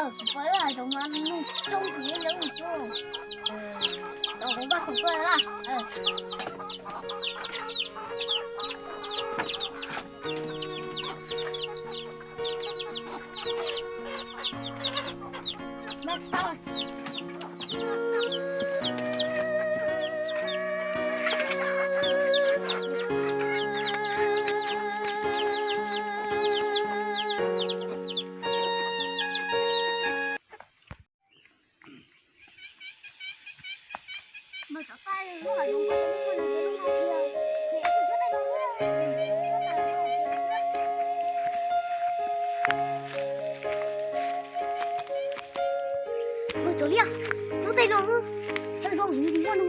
Kuv pom ib hav zoov mas nws coob heev li os. Tau kuv npaj khoom tuaj na. Mus tau li, lub tej no, chaw zoo heev, muaj no,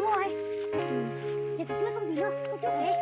ces tus cuab tau ntawm no, tus cuab pem.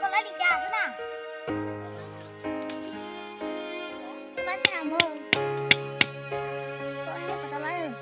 Koj laib li cas xwb na? Koj laib tej na mog. Koj laib puas tau laib?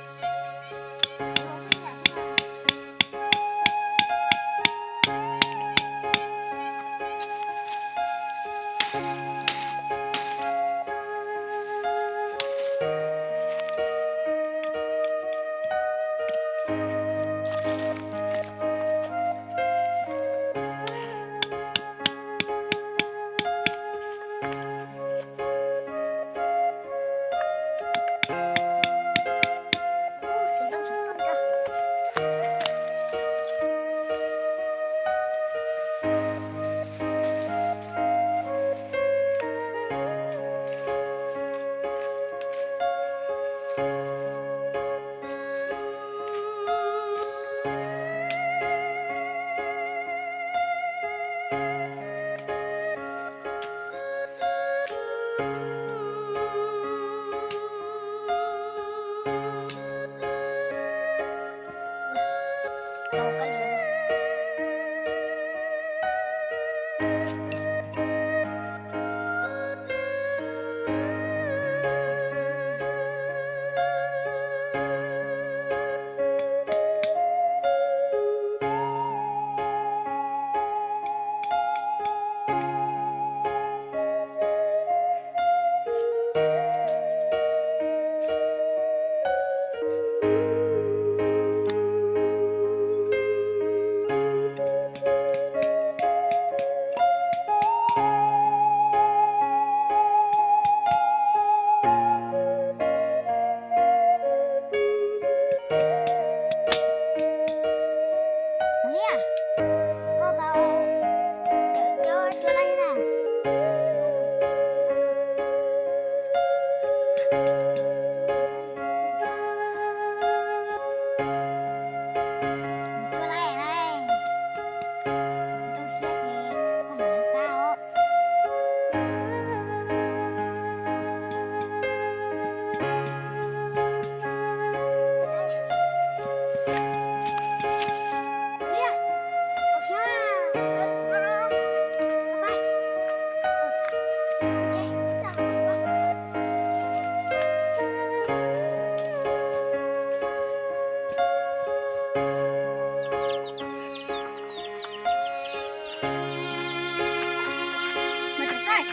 Mas txiv Txawj,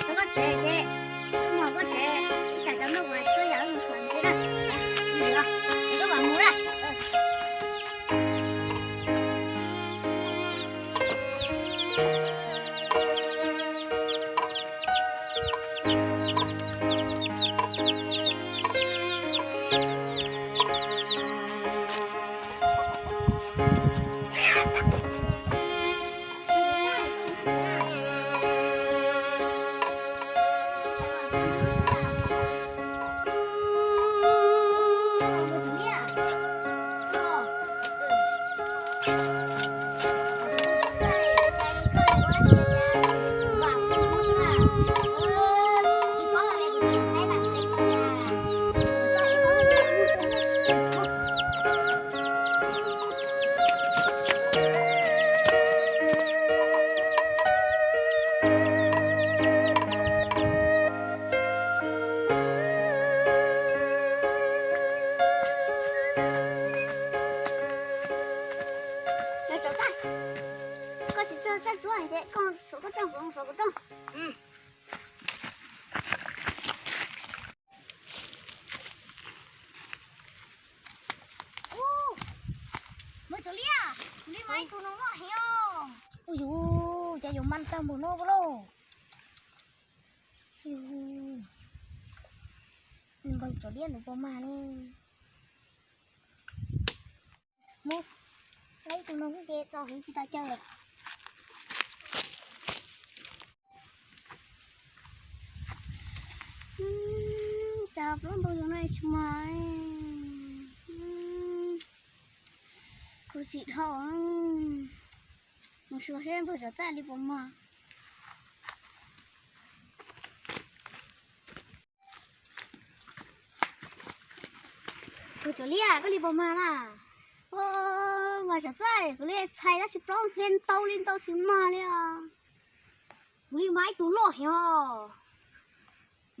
rau koj tsev ces, mus koj tsev, ib tsam cov nplooj uas tuaj yam mus xyuas ntxiv na. Mus, es koj mam mus na. Tsis txog txaj tsuab ces koj saum koj rooj, kuv saum kuv rooj. Ub, npawg Cov Liab, kuv li mas ib tug noog loj heev os. Ub yus, cas yuav mas tag npaum no lauj. Npawg Cov Liab nws puas mag ne. Mus, laib ib tug noog xwb ces txaus heev tsis tas caw lawm. Cas plaub ntau yus no tsis mag, khuv xim dhau. Mus xyuas seb npawg Cov Txaij li puas mag. Npawg Cov Liab, koj li puas mag na? Mas Cov Txaij, kuv li txhais tab sis plaub hli ntau li ntau tsis mag li os. Kuv li mag ib tug loj heev os.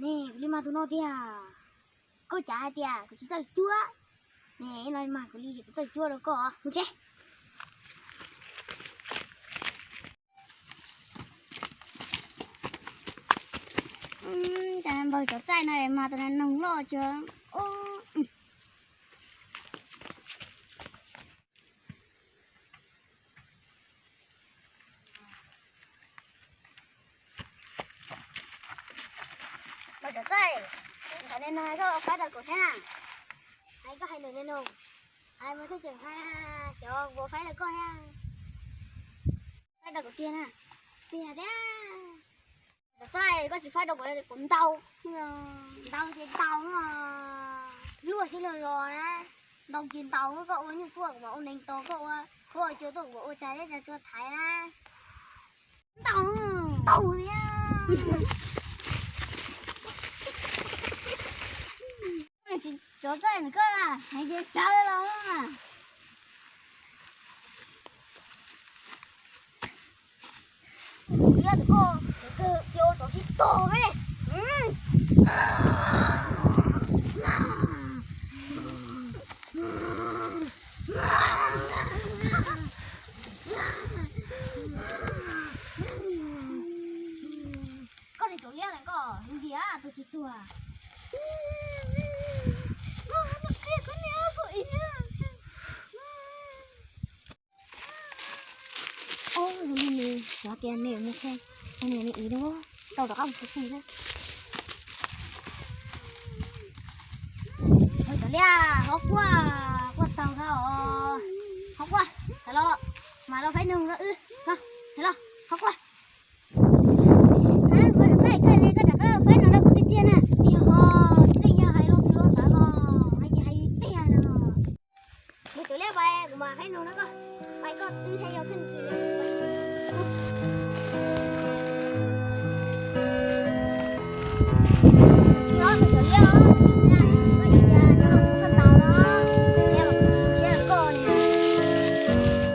Ne, kuv li mag tus no tiag. Koj cav hais tias kuv tsis txawj cuab. Ne, ib no mag kuv li kuv txawj cuab rau koj mus tsev. Cas npawg Cov Txaij no mas tus no noog loj cuag. Npawg Cov Txaij, ntawm no koj faib rau kuv thiab na. Hais koj hais nws li no, hais mas koj tseem hais cov kuv faib rau koj thiab. Faib rau kuv tiag na. Tiag thiab. Cov Txaij, koj tsis faib rau kuv, kuv ntaus. Ntaus ces ntaus, luag sib luag los na. Ntaus ces ntaus, koj ua nyuj tuaj kuv mam ua nees tos, koj ua huab ua cua tuaj kuv mam ua tsag thiab tsag tsua thaiv na. Ntaus, ntaus thiab. Cov Txaij, koj hais ces sawv los. Kuv yog tus koj tus kawg cia ua tau sib tog me. Koj niag Cov Liab lawm koj, ntiav tus tsis tuag. Ub, zoo li nws xyov tias nws mus qhia nws niam nws txiv no, tau rov qab mus txog txij na. Ua Cov Liab, hov quaj, quaj taug no os. Hov quaj, sawv los, mas los faib noog rau wb, los, sawv los, hov quaj. Ua Cov Txaij, koj li koj rov qab faib noog rau kuv tiag tiag na. Yog ho, twb yog hais los twb los xav los, hais ces hais tiag no. Mus Cov Liab, pais kuv mam faib noog rau koj, pais koj twb thiaj yog kheej.